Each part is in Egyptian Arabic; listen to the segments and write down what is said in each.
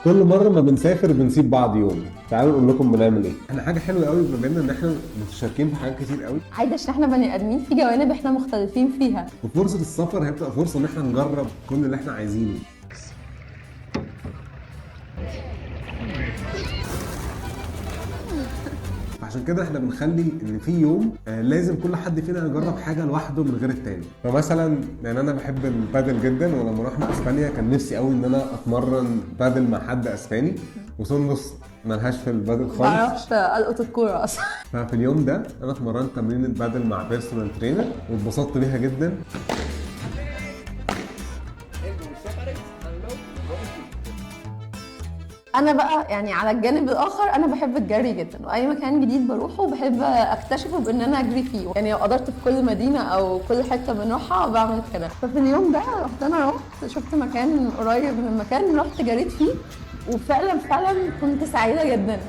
كل مرة ما بنسافر بنسيب بعض يوم. تعالوا نقول لكم بنعمل ايه. احنا حاجة حلوة قوي ما بيننا ان احنا متشاركين في حاجات كتير قوي. عادي عشان احنا بني ادمين في جوانب احنا مختلفين فيها. وفرصه السفر هي بتبقى فرصة ان احنا نجرب كل اللي احنا عايزينه. عشان كده احنا بنخلي ان في يوم لازم كل حد فينا يجرب حاجة لوحده من غير التاني. فمثلا يعني انا بحب البادل جدا، ولما رحنا اسبانيا كان نفسي قوي ان انا اتمرن بادل مع حد اسباني، وسندس ملهاش في البادل خالص، ما اعرفش القط الكورة اصلا. ففي اليوم ده انا اتمرنت تمرين البادل مع personal trainer واتبسطت بيها جدا. انا بقى يعني على الجانب الاخر انا بحب الجري جدا، واي مكان جديد بروحه بحب اكتشفه بان انا اجري فيه. يعني لو قدرت في كل مدينة او كل حتة بنروحها بعمل كده. ففي اليوم ده رحت، انا رحت شفت مكان قريب من المكان، رحت جريت فيه، وفعلا فعلا كنت سعيدة جدا.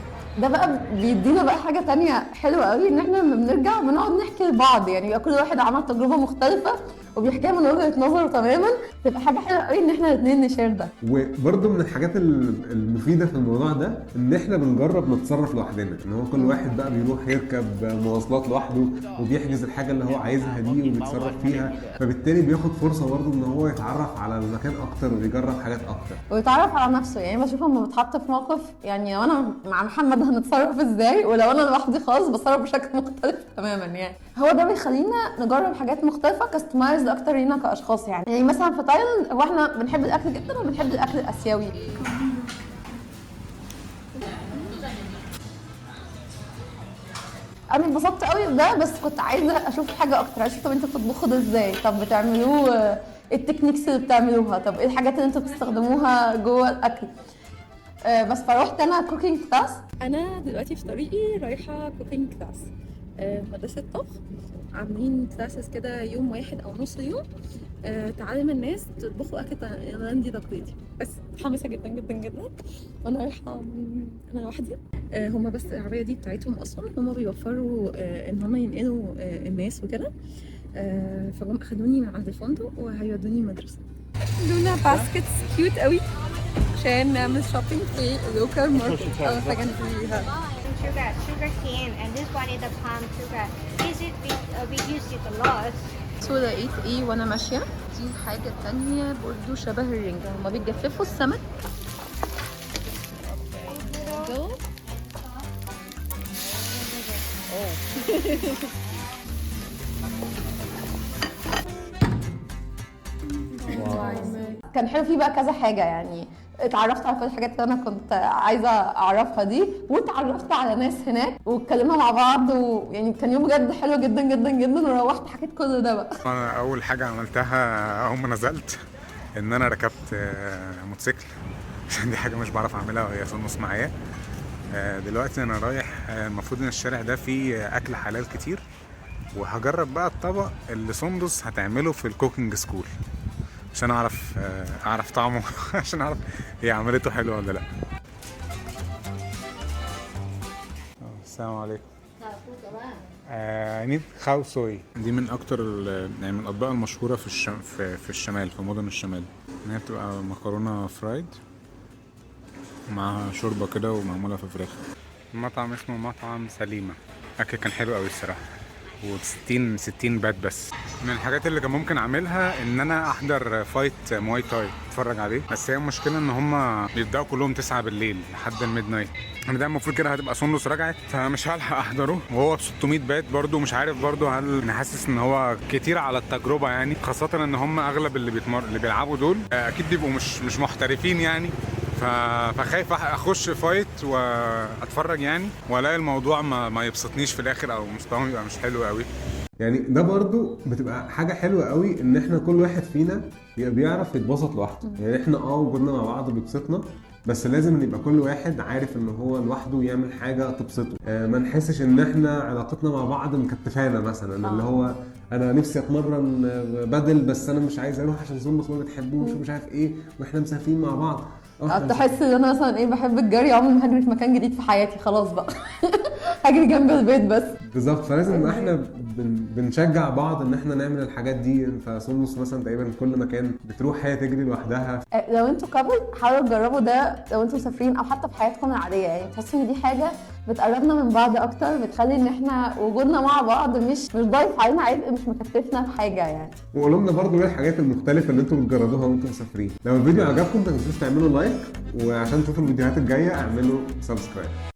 ده بقى بيدينا بقى حاجة تانية حلوة قوي، ان احنا لما بنرجع بنقعد نحكي لبعض، يعني يبقى كل واحد عمل تجربه مختلفة وبيحكيها من وجهه نظره تماما. تبقى حاجة حلوة قوي ان احنا الاثنين ن share ده. وبرده من الحاجات المفيدة في الموضوع ده ان احنا بنجرب نتصرف لوحدنا، ان هو كل واحد بقى بيروح يركب مواصلات لوحده وبيحجز الحاجة اللي هو عايزها دي وبيتصرف فيها، فبالتالي بياخد فرصة برده ان هو يتعرف على المكان اكتر ويجرب حاجات اكتر ويتعرف على نفسه. يعني بشوف لما بتحط في موقف، يعني لو انا مع محمد هنتصرف ازاي، ولو انا لوحدي خالص بتصرف بشكل مختلف تماما. يعني هو ده بيخلينا نجرب حاجات مختلفة customized اكتر لينا كاشخاص. يعني مثلا في تايلاند هو احنا بنحب الاكل جدا وبنحب الاكل الاسيوي. انا اتبسطت قوي بده، بس كنت عايزه اشوف حاجة اكتر. عايزه اشوف طب انتوا بتطبخوا ده ازاي، طب بتعملوه ايه ال techniques اللي بتعملوها، طب ايه الحاجات اللي انتوا بتستخدموها جوه الاكل. بس فروحت انا cooking class. انا دلوقتي في طريقي رايحة cooking class، مدرسه طبخ، عاملين classes كده يوم واحد او نص يوم، تعلم الناس تطبخوا اكل تايلاندي تقليدي. بس متحمسة جدا جدا جدا. وانا رايحة انا لوحدي، هما بس العربية دي بتاعتهم اصلا، هما بيوفروا ان هما ينقلوا الناس وكده، فجم اخدوني من عند الفندق وهيودوني المدرسة. لونا baskets cute قوي عشان نعمل shopping في ال local market. اول حاجة نجيبها Sugar cane, and this one is the palm sugar. This is we use it a lot. so لقيت ايه وانا ماشية، دي حاجة تانية برضو شبه الرنجه، هما بيجففوا السمك. Go. كان حلو فيه بقى كذا حاجة، يعني اتعرفت على كل الحاجات اللي انا كنت عايزه اعرفها دي، واتعرفت على ناس هناك واتكلمنا مع بعض، ويعني كان يوم بجد حلو جدا جدا جدا. وروحت حكيت كل ده بقى. انا اول حاجة عملتها اول ما نزلت ان انا ركبت موتوسيكل، عشان دي حاجة مش بعرف اعملها وهي سندس معايا. دلوقتي انا رايح، المفروض ان الشارع ده فيه اكل حلال كتير، وهجرب بقى الطبق اللي سندس هتعمله في ال cooking school عشان اعرف طعمه عشان اعرف هي عملته حلو ولا لا. السلام عليكم. I need khao soi. دي من اكتر يعني من الاطباق المشهورة في في الشمال، في مدن الشمال، ان هي بتبقى مكرونه fried معاها شوربة كده ومعموله في فراخ. المطعم اسمه مطعم سليمة. اكل كان حلو قوي الصراحة، و 60 بات بس. من الحاجات اللي كان ممكن اعملها ان انا احضر fight Muay Thai اتفرج عليه، بس هي المشكلة ان هم بيبداوا كلهم 9 بالليل لحد ال midnight. انا ده المفروض كده هتبقى سندس رجعت، فمش هلحق احضره، وهو ب 600 بات برده. مش عارف برده هل انا حاسس ان هو كتير على التجربة يعني، خاصة ان هم اغلب اللي بيلعبوا دول اكيد بيبقوا مش محترفين يعني، فخايف اخش fight واتفرج يعني والاقي الموضوع ما يبسطنيش في الاخر، او مستواهم يبقى مش حلو قوي. يعني ده برضو بتبقى حاجة حلوة قوي ان احنا كل واحد فينا بيبقى بيعرف يتبسط لوحده. يعني احنا وجودنا مع بعض بيبسطنا، بس لازم يبقى كل واحد عارف ان هو لوحده يعمل حاجة تبسطه. ما نحسش ان احنا علاقتنا مع بعض مكتفانا مثلا، اللي هو انا نفسي اتمرن بدل بس انا مش عايز اروح عشان سندس ما بتحبوش ومش عارف ايه، واحنا مسافرين مع بعض. تحس ان انا مثلا ايه بحب الجري، عمري ما هجري في مكان جديد في حياتي خلاص بقى. هجري جنب البيت بس. بالظبط، فلازم ان احنا بنشجع بعض ان احنا نعمل الحاجات دي. فسندس مثلا تقريبا كل مكان بتروح هي تجري لوحدها. لو انتوا couple حاولوا تجربوا ده لو انتوا مسافرين او حتى في حياتكم العاديه، يعني تحسوا ان دي حاجة بتقربنا من بعض اكتر، بتخلي ان احنا وجودنا مع بعض مش ضايف علينا عبء، مش مكتفنا في حاجة يعني. وقولوا لنا برضه ايه الحاجات المختلفة اللي انتوا بتجربوها وانتوا مسافرين. لو الفيديو عجبكم ما تنسوش تعملوا like، وعشان تشوفوا الفيديوهات الجاية اعملوا subscribe.